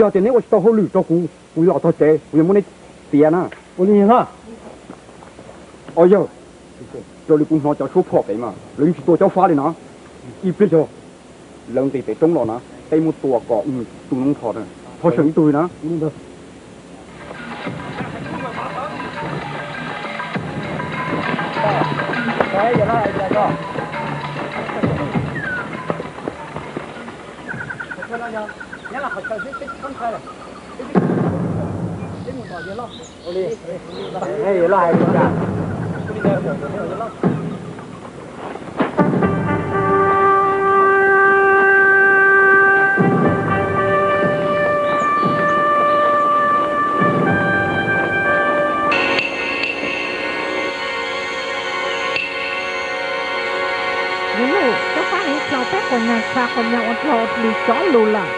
Yog tias neb ua tsis tau hauj lwm rau kuv, kuv los txog tsev kuv yuav muab neb txiav na. Ua li os yawg, raws li kuv hnov cov suab phom pem mas lawv yeej tsis tua Cob Fab li no. Ib pliag yog lawv nqis pem roob los na, peb muab tua kom tus noob nrho, nrho seem ib tug li na. Yog lus Cob Fab mus dlhau peb quas nyas, tsa quas nyas ua dlhau hli cov lus lawm.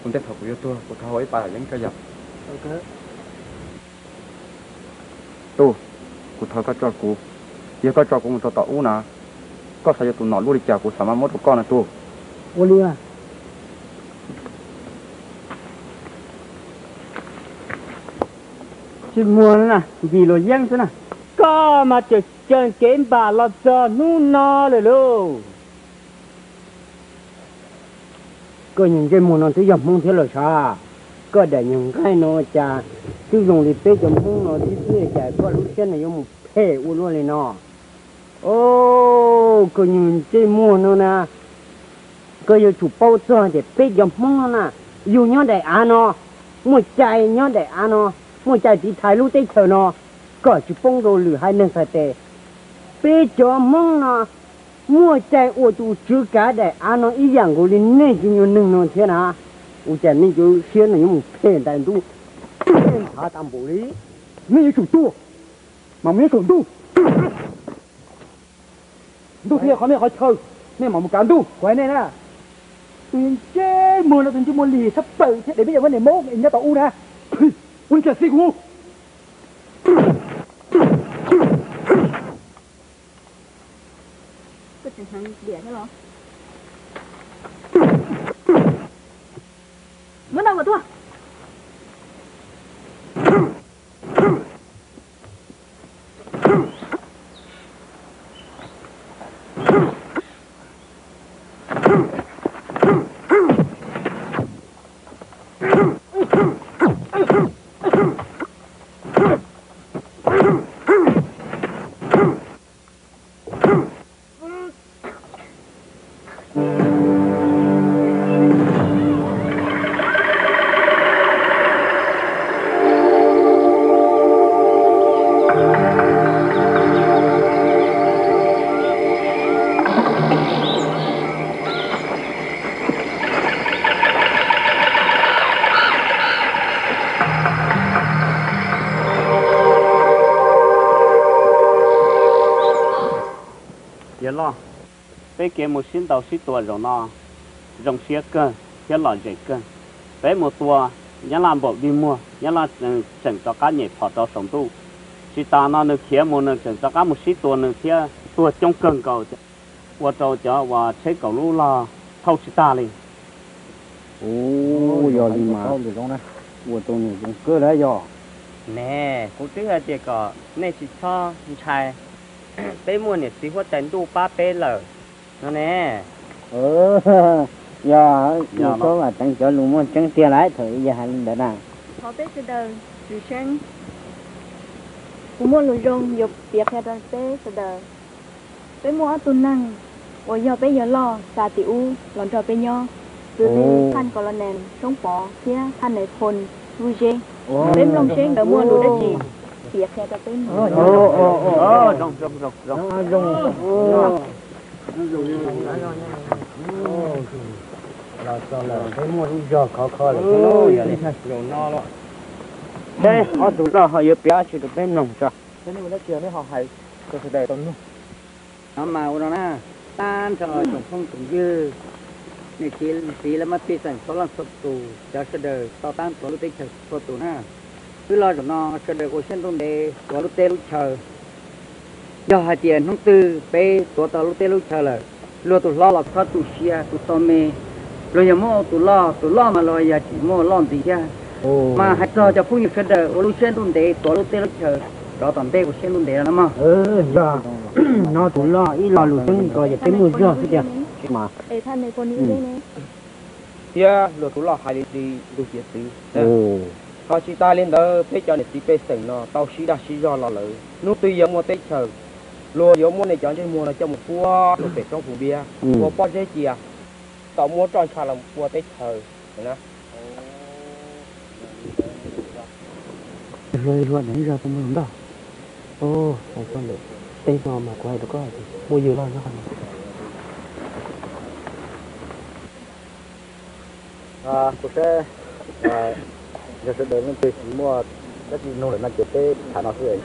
Kuv ntej thaum kuv yuav tuag kuv thov ua ib pas yeeb koj yom. Tub, kuv thov koj tso kuv, yog koj tso kuv mus rau tom ub na, koj xav yuav tus nom luaj li cas kuv xav maj muab rau koj na tub. Ua li mas. Ntsej muag na, ntim luag yeeb xwb na. Koj mas tseem tseem kev npam los txog hnub no lawm lauj. Koj nyuag ntsej muag no twb yog Hmoob thiab los sav? Koj daim nyuag nqaij no cas twb zoo li peb cov Hmoob no thiab xwb cas koj lub siab no yuav mus phem ua luaj li no? Os, koj nyuag ntsej muag no na, koj yuav tsum paub txog tias peb cov Hmoob no na, yus nyob daim av no, muaj cai nyob daim av no, muaj cai tiv thaiv lub teb chaws no, kom tsis poob rau lwm haiv neeg txhais tes. Peb cov Hmoob no muaj cai ua tus tswv kav daim av no ib yam nkaus li nej cov nyuag neeg no thiab na. Ua cas nej cov siab no yuav mus phem ntais ntuj, phem nthav tas npaum li? Nej yuav tsum tuag mas mus nyob saum ntuj. Ntuj twb yog qhov nej qhov chaw, nej mam mus kav ntuj. Kuv hais nej na, tus ntsej muag no tus ntsej muag lig sab plaws thiab dev peb cov niam Hmoob nyob tau ub na. Ua ntsa xij kuv. Muab ntau kom tuaj. Yawg loj, peb kev mus sib ntaus sib tua zaum no zoo siab kawg thiab lom zem kawg. Peb mus tua Nyab Laj npaum dig muag, Nyab Laj tseem rov qab nyem phom rau saum ntuj. Tsis tas no nws khiav mus nws tseem rov qab mus sib tua nws thiab tuag coob kawg nkaus, ua rau cov uas tsheb kaum lub log thauj tsis tag li. Ua li mas ua rau nws zoo kawg lawm yog. Ne, kuv twb hais tias kom nej tsis txhob ntshai, peb muaj niam txiv huab tais ntuj pab peb lawm no ne. Yog, yus txhob vam teev cov lus muaj tseeb tiag lawm thaum yog hais li ntawd na. Thov peb sawv daws txwm seeb, kuv muaj lus zoo yuav piav qhia rau peb sawv daws. Peb muaj ob tug neeg uas yog peb yawg loj xa tim ub los nrog peb nyob, xws li Thaj Kos Los Nees Soob Pov thiab Thaj Nais Phoo Lub Zeb. Peb mloog seb nkawd muaj lus dab tsi piav qhia rau peb mloog. Peb muaj lub zog khov kho lawm thiab. Seb ob tug loj ho yuav piav dab tsi rau peb mloog tso. Peb nej ua dab tsi nej ho hais rau sawv daws tau mloog. No mas ua no na, tag nrho tsoom phooj tsoom ywg, niam txiv txiv lawv mab pej xeem txhua leej txhua tus, cov sawv daws to taab tuav lub teb chaws txhua tus na. Wb los zaum no sawv daws ua siab ntuj ntev tuav lub teb lub chaw. Yog hais tias hnub twg peb tuav tau lub teb lub chaw lawm, luag tus hlob los txhob tu siab tu txo me, luag yog muab tus loj, tus loj mas luag yog tsis muaj loj ntxiv thiab. Mas hais txog cov phooj ywg sawv daws ua lub siab ntuj ntev tuav lub teb lub chaw rov tom ntej ua siab ntuj ntev no na mog. Yog no tus loj ib lo lus xeeb ko ces peb muaj zog xwb tiag mas. Thiab luag tus loj hais li ntug piav txwv. Ho tsis tas li ntawd peb cov niam txiv pej xeem no tau sib dag sib zog los lawm, hnub twg yuav muaj teb chaws, luag yuav muab nej cov ntsej muag no coj mus puag rau pem roob Phu Npiab ua pob zeb cia, kom muab roj ntsha los ua teb chaws na. Hluas hluas, nyob zog puas muaj hluas nraug? Hais txog ntawm teb no mas kuv hais rau koj hais tias muaj yawg loj zog no. Kuv saib yog sawv daws leej twg tsis muaj dab tsi nug lawm no ces peb tham no xwb.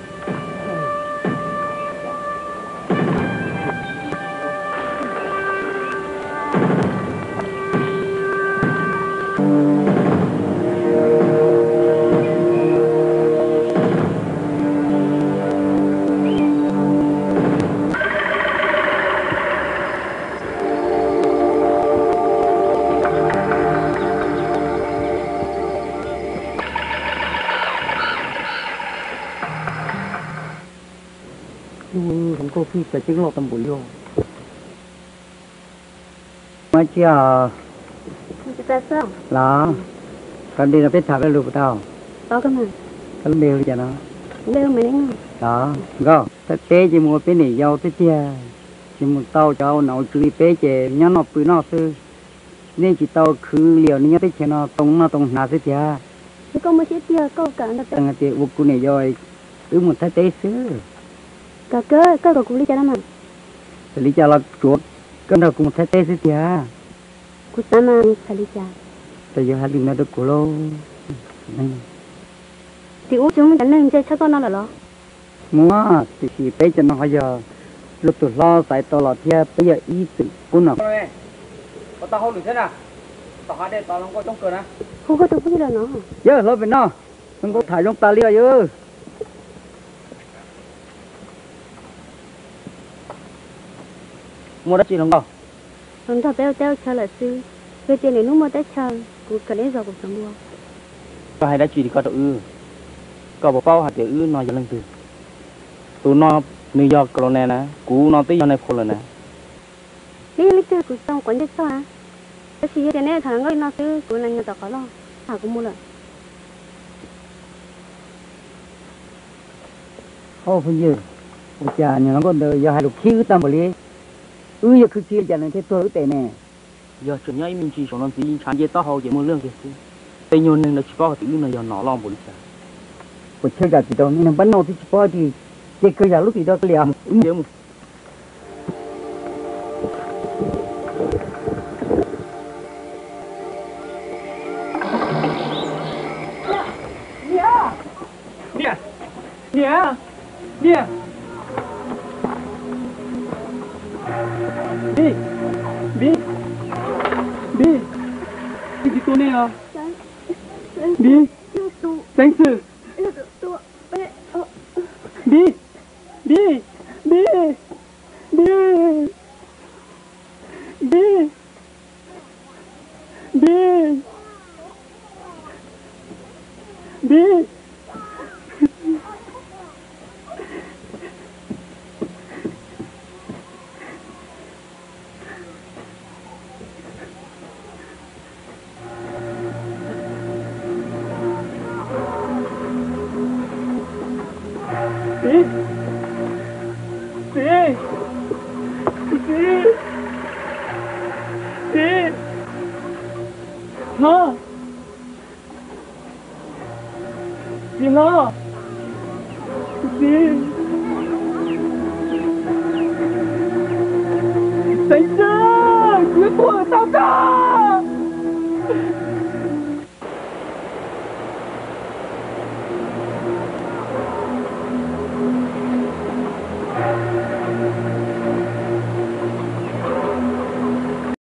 Koj pheej xav ceeb loj tau npaum li os. Muaj tsi os? Los, koj dej no peb tham peb lus puas tau? Koj lub npe hu li cas no? Los, nkauj, thaj teb ces mus ua peb niam yau xwb tiag, tsis mus tau cov ua nom ua tswv li peb ces nyob noj pw noj xwb. Nej tsis tau khwv li os, nej nyob teb chaws no too noj too hnav xwb tiag. Koj muaj siab tiag koj kam ntag hais tias ua kuv niam yau, wb mus thaj teb xwb. Koj, koj kom kuv li cas no mas? Txawm li cas los tsuav koj nrog kuv mus thaj teb xwb tiag. Kuv xav mas txhais li cas? Txawm yog hais li ntawd rau kuv lauj. Tim ub tsis muaj cov neeg ntse tshaj koj no lawm los? Muaj, tiam sis peb cov no ho yog luag tus hlob xaiv tau los thiab peb yog ib txwm pub no. Hu koj tus phooj ywg lawm no. Yawg hlob pem no, hluas nkauj tham zoo tas li os yawg. Muaj dab tsi hluas nkauj? Los nrog peb ua teb ua chaw lawm xwb, yog tias lwm hnub muaj teb chaws kuv kawm neb zos kuv txhob npua. Koj hais dab tsi li koj rau wb? Koj puas paub hais tias wb no yog leej twg? Tus no nws yog Colonel na, kuv no twb yog nais phoo lawm na. Neb yog leej twg kuv tsis tau quav ntsej txog na, tab sis yog tias neb tham hluas nkauj li no xwb kuv lees nyob tom qhov loj, tham kuv mus lawm. Hauj phooj ywg, ua cas niag hluas nkauj ntawd yog hais lus khib wb tag npaum li? Wb yog khwv khib li cas nws thiaj tuag wb tes ne? Yog tseem nyob ib me ntsis saum no ntxiv ntshav nce taub hau ces muaj lwj kiag xwb. Tej nyuag neeg lawv tsis paub hais tias wb no yog nom loj npaum li cas. Puas chawj zam tsis tau, niag npab noj twb tsis paub tias ces kawg yam lub tim do liam wb mus. Niam, niam, niam, niam. Npib, Npib, Npib, Npib tsis tu nej los? Npib, Xeeb Xwm, Npib, Npib, Npib, Npib, Npib, Npib, Npib. Txiv, txiv, txiv, txiv, hlob, txiv hlob, txiv, Xeeb Xwm, kuv yuav tuag tau koj.